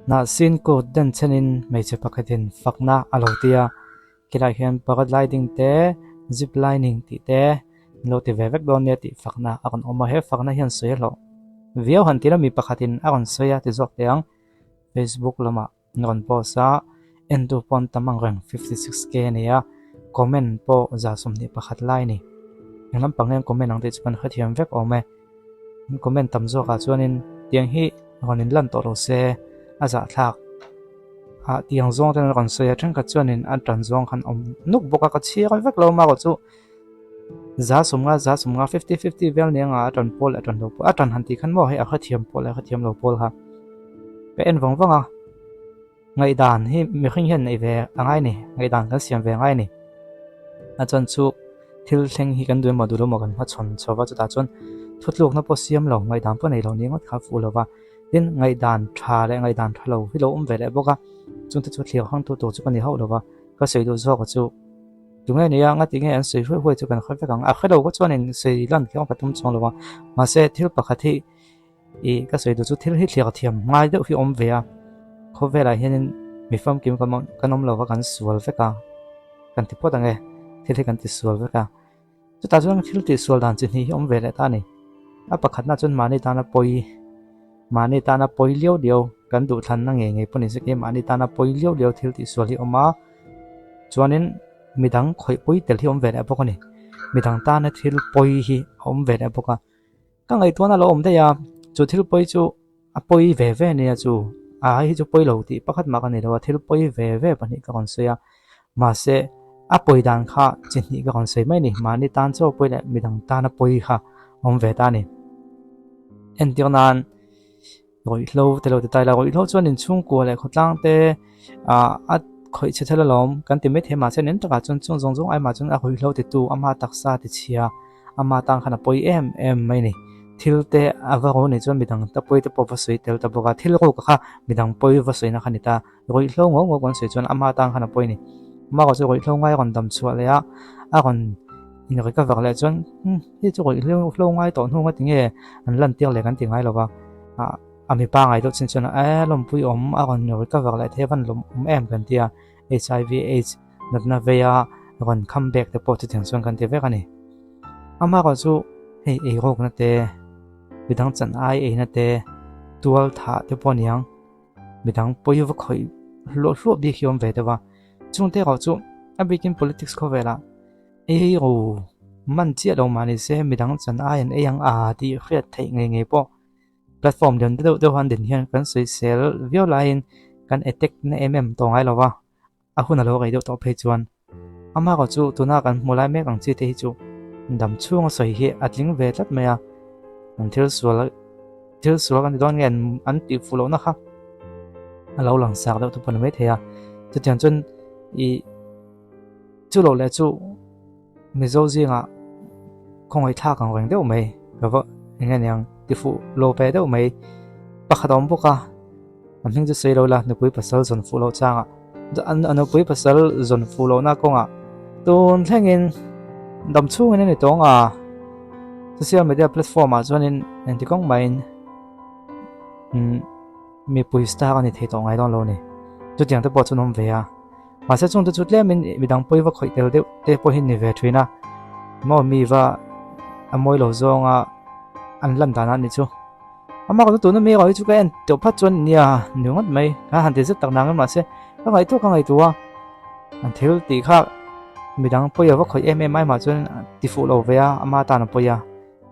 Hnahsin kut den chhenin hmeichhe pakhatin fakna a lo ti a, khilaiah hian paragliding te zip lining tih te an lo ti ve vek dawn nia tih fakna a rawn awm a, he fakna hian sawi a hlawh viau han tih la mi pakhatin a rawn sawi a ti zawk teh ang facebook lamah. An rawn post a, entu pawh an tam ang reng 56k a ni a, comment pawh 21 lai a ni. Eng lampang hian comment ang tih chu kan hrethiam vek awm e. An comment tam zawkah chuanin tiang hi rawn inlan tawh lo se a zahthlak ah tiang zawng ten an rawn sawi a, thenkhat chuanin a tan zawng khan awm nuk bawk a, ka chhiar vek lo marawh chu 150 150 50 50 vel nia nga a tan pawl leh a tan lo pawl a tan han tih khan maw hei a hrethiam pawl leh a hrethiam lo pawl kha ka en vang vang a ngaihdan hi mihring hian neih ve a ngai ni ngaihdan kan siam ve a ngai ni a chuan chu thil thleng hi kan duh emaw duh lo emaw kan hmachhawn chho va chutah chuan thutlukna pawh siam lo ngaihdan pawh nei lo ni ngawt kha a fuh lo va tin ngaihdan tha leh ngaihdan tha lo hi lo awm ve leh bawk a chungte chu thlir hang tu tur chu ka ni hauh lo va ka sawi duh zawk chu. Tunge nia ngati nge an sawi huai huai chu kan hre vek ang. A hre lo kha chuan in sawi lan kher ka tum chuang lo a. Mahse thil pakhat hi ih ka sawi duh chu thil hi thliar thiam ngai deuh hi awm ve a. Khawvelah hianin mi famkim kan kan awm lo va kan sual vek a. Kan ti phawt ang e. Thil hi kan ti sual vek a. Chutah chuan thil tih sual dan chi hnih hi awm ve leh ta a ni. A pakhatna chuan mahni tana pawi mahni tana pawi liau liau kan duhthlanna ngei ngei pawh ni se ke mahni tana pawi liau liau thil tih sual hi awm a. Chuanin midang khawih pawi tel hi awm ve leh bawk a ni. Midang tana thil pawi hi a awm ve leh bawk a. Ka ngaihtuahna lo awm daih a, chu thil pawi chu a pawi ve ve nia chu a hei chu pawi lo tih pakhat mah ka ni lo a, thil pawi ve ve pahnih ka rawn sawi a. Mahse a pawi dan kha chi hnih ka rawn sawi mai a ni. Mahni tan chaw pawi leh midang tana pawi kha a awm ve ta a ni. Entir nan. Ruihhlo te lo ti ta ila, ruihhlo chuan inchhungkua leh khawtlang te ah a khawih chhe thel alawm kan ti maithei mahse nen takah chuan chung zawng zawng aimah chuan a ruihhlo titu ama taksa ti chhia ama tan khan a pawi em em mai a ni. Thil te a va ro nih chuan midang ta pawi te pawh va sawi tel ta bawk a, thil ruk kha midang pawi va sawina kha a ni ta, ruihhlo ngawk ngawk kan sawi chuan ama tan khan a pawi a ni. Amaherawhchu chu ruihhlo ngai a rawn dam chhuah leh a, a rawn in recover leh chuan hei chu ruihhlo ngai tawh hnu nga tinge an lan tir leh kan ti ngai lo va. Ah a mipa ngai deuh chin chuan e lawmpui awm a rawn recover leh thei a van lawm awm em kan ti a HIV AIDS natna vei a rawn come back te pawh chutiang chuan kan ti vek a ni. Amaherawhchu chu hei eirawkna te midang chan ai eina te tual thah te pawh a ni ang midang pawi va khawih hluah hluah bik hi a awm ve deuh a chungte erawh chu a bikin politics khawvelah Ei ro man chiah lo mah ni se midang chan ai an ei ang a tih hriat theih ngei ngei pawh platform lian deuh deuh han din hian kan sawisel viau laiin kan attack na em em tawh ngai lo va, a hun a lo rei deuh tawh phei chuan. Amaherawh chu tuna kan hmu lai mek ang chi te hi chu dam chhunga sawi hi a tling ve tlat mai a, an thil sual thil sual kan ti dawn nge an tih fuh lohna kha a lo lang sak deuh te pawh a ni maithei a, chutiang chuan ih. Chu loh leh chu Mizo zingah khawngaih thlak ang reng deuh mai ka va eng nge niang ti fuh lo ve deuh mai pakhat a awm bawk a a hming chu sawi lo la nupui pasal zawn fuh loh changah a nupui pasal zawn fuh lohna kawngah tun thlengin dam chhungin a ni tawng a social media platform ah chuanin engti kawng maiin mipui star a ni thei tawh ngai dawn lo a ni chutiang te pawh chu an awm ve a. Mahse chungte chu tlemin midang pawi va khawih tel deuh te pawh hi ni ve thin a, maw mi va a mawi lo zawnga an lan dan a ni chu. Amah ka tuna mi erawh hi chu ka en teuh phat chuan nia ni ngawt mai ka han ti zet tak nangin mahse ka ngaihtuah ka ngaihtuah a, an thil tih kha midang pawi a va khawih em em ai mah chuan ti fuh lo ve a, ama tan a pawi a,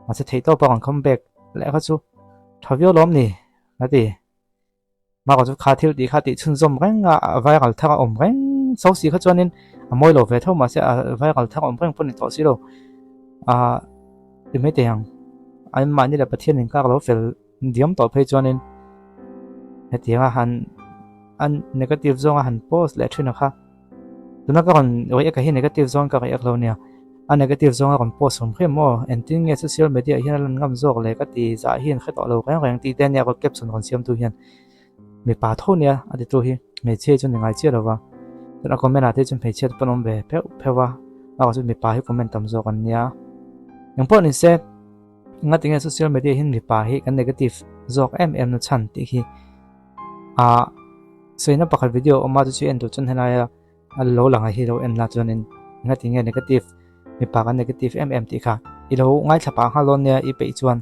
mahse theihtawp a rawn come back leh kha chu tha viau lawm ni ka ti. Mah chu kha thil tih kha tih chhunzawm reng a, a viral thar a awm reng so si kha chuanin a mawi lo ve tho mahse a viral thar a awm reng pawh ni tawh si lo. Ahh ti mai thei ang, an mahni leh Pathian inkar lo fel diam tawh phei chuanin hetianga han an negative zawnga han post leh thin a kha. Tuna ka rawn react ah hian negative zawng ka react lo nia, a negative zawnga rawn post awm hrim maw? Engtin nge social media ah hian a lan ngam zawk le ka ti zah hian hre tawh lo reng reng tih te ania rawn caption rawn siamtu hian mipa tho nia a titu hi hmeichhia chu ni ngai chiah lo va, chuan a comment ah te chuan hmeichhia te pawh an awm ve pheuh pheuh va, bakah chuan mipa hi comment tam zawk an nia. Engpawh ni se engati nge social media hian mipa hi kan negative zawk em em na chhan tih hi. Ah. Sawina pakhat video a awm a chu chu en duh chuan helaia a lo lang a hi lo en la chuanin engati nge negative mipa kan negative em em tih kha i lo ngaithla pah nghal dawn nia i peih chuan.